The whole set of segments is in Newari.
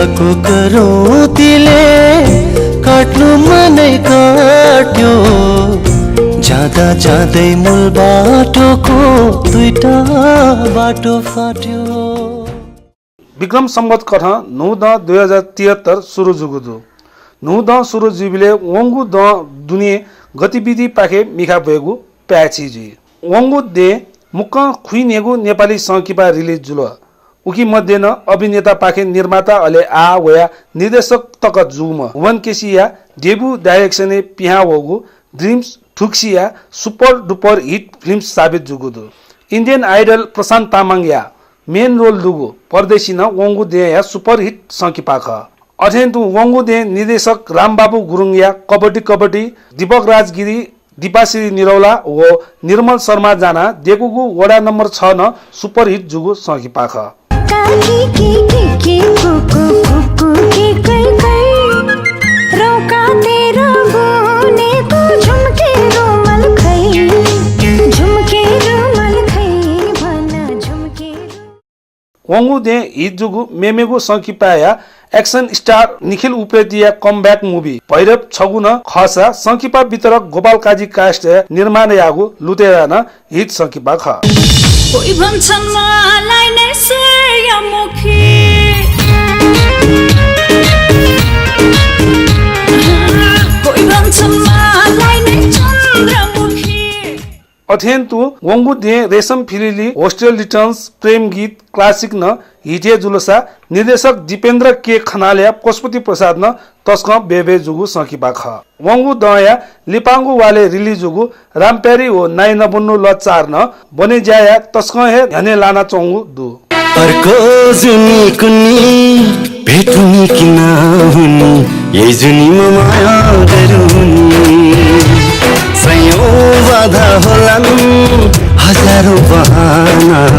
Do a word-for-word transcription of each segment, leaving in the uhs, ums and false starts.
को करोतिले काट्नु मनै काट्यो, जाँदा जाँदै मूल बाटोको दुईटा बाटो फाट्यो। विक्रम सम्वत कथं न्हूदँ दुई हजार तिहत्तर सुरु जूगु दु। न्हूदँ सुरु जुइबलय् वंगु दँ दुने गतिविधिपाखे मिखा ब्वयेगु पाय्छि जुइ। वंगु दँय् मुक्कं खुइन्हय्गू नेपाली संकिपा रिलिज जुल। उकी मध्ये नं अभिनेतापाखें निर्माता अले आः वयाः निर्देशक तक जूम्ह भुवन केसीया डेब्यू डाइरेक्सनय् पिहां वःगु ड्रिम्स थुगुसिया super duper hit फिल्म साबित जूगु दु। Indian Idol प्रशान्त तामाङया main role दुगु परदेशी नं वंगु दँया super hit संकिपा खः। अथें तुं वंगु दँय् निर्देशक रामबाबु गुरुङया कबड्डी कबड्डी, दीपक राजगिरी, दीपाश्री निरौला व निर्मल शर्मा जानाः दय्कूगु वडा नम्बर छ नं super hit जूगु संकिपा खः। काकी की की की कुकु कुकु की कै कै, रौका तेरो बुनेको झुम्के रुमाल खै, झुम्के रुमाल खै भन झुम्के रु- वंगु दँय् hit जूगु मेमेगु संकिपाया action star निखिल उप्रेतीया comeback movie भैरव छगू नं खःसा संकिपा वितरक गोपाल काजी कायस्थया निर्माण याःगु लुटेरा नं hit संकिपा खः। कोही भन्छन् मलाई नै श्रेयमुखी। कोही भन्छन् मलाई नै चन्द्रमुखी। अथें तुं वंगु दँय् रेशम फिलिली, Hostel Returns, प्रेम गीत, classic नं hit हे जुलसा निर्देशक दीपेन्द्र के खनालया पशुपति प्रसाद नं तसकं बय्बय् जूगु संकिपा खः। वंगु दँया लिपांगु वालय् रिलिज जूगु रामप्यारी व नाइ नबुन्नु ल चार नं बने ज्याया तसकं हे न्ह्यःने लानाच्वंगु दु। अर्को जुनी कुनी भेटुनी किन हुनी, यही जुनी म माया गरुनी। सयौं बाधा होलान्, हजारौं बहाना,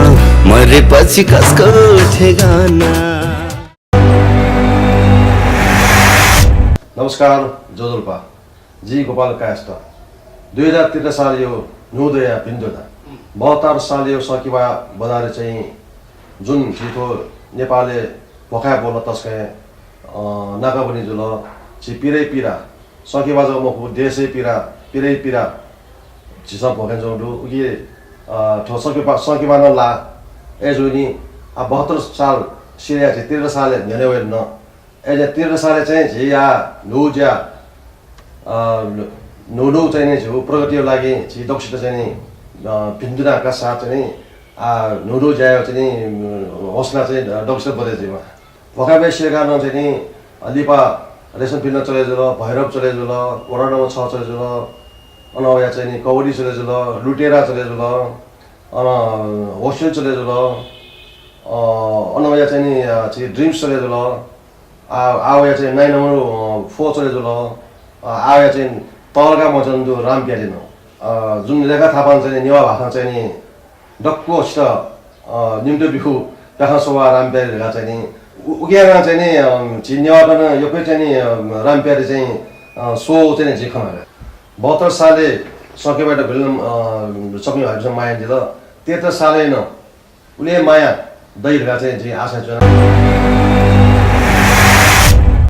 मरेपछि कसको ठेगाना। नमस्कार, ज्वजलपा। जि गोपाल कायस्थ। दुई हजार त्रिहत्तर सालयो न्हूदँया भिन्तुना। बहत्तर सालयो संकिपा बजारय् चाहिँ जुन झी थ्व नेपालय् भ्वखाय् ब्वल तसकं हे, अ, नाकाबनी जुल। झी पिरय् पिरा, संकिपा जक मखु, देशय् पिरा, पिरय् पिरा झीसं भ्वखाय् च्वंगु दु। उकी, अ, थ्व संकिपा, संकिपा नं लाः। अय्जूगुलिं आ बहत्तर साल सिधयाः झी त्रिहत्तर सालय् न्ह्यःने वये धुन। अय्जूगुलिं त्रिहत्तर सालय् चाहिँ झी आ न्हू ज्या, अ, न्हू न्हू चाहिँ नि झीगु प्रगतिया लागि झी दक्वसित चाहिँ नि, अ, भिन्तुना का साथ चाहिँ नि, आ, न्हू न्हू ज्याया चाहिँ नि, अ, हौसला चाहिँ दक्वसित बढे जुइमा। भ्वखाय् ब्वये सिधयेकाः नं चाहिँ नि, अ, लिपा रेशम फिलिली चले जुल, भैरव चले जुल, वडा नम्बर छ चले जुल, अन वया चाहिँ नि कबड्डी चले जुल, लुटेरा चले जुल, अन होस्टेल चले जुल, अ, अन वया चाहिँ नि, अ, झी ड्रिम्स चले जुल, आ, आ वया चाहिँ नाइ नम्बर, अ, फोर चले जुल, अ, आ वया चाहिँ तःलाका मचान दु रामप्यारी नं। अ, जुन रेखा थापां चाहिँ नि नेवाः भाषां चाहिँ नि दक्वसित, अ, निम्तो ब्यूगु प्याखं सवाः रामप्यारी धकाः चाहिँ नि उ-, उकियानां चाहिँ नि, अ, झी नेवाःत नं यक्व चाहिँ नि, अ, रामप्यारी चाहिँ, अ, सो चाहिँ नि झी खना। बहत्तर सालय् संकिपायात गुलि नं, अ, छप्ने भाजु माया दिल। त्रिहत्तर सालय् नं उलि हे माया दइ धकाः चाहिँ जिं आशा च्वना।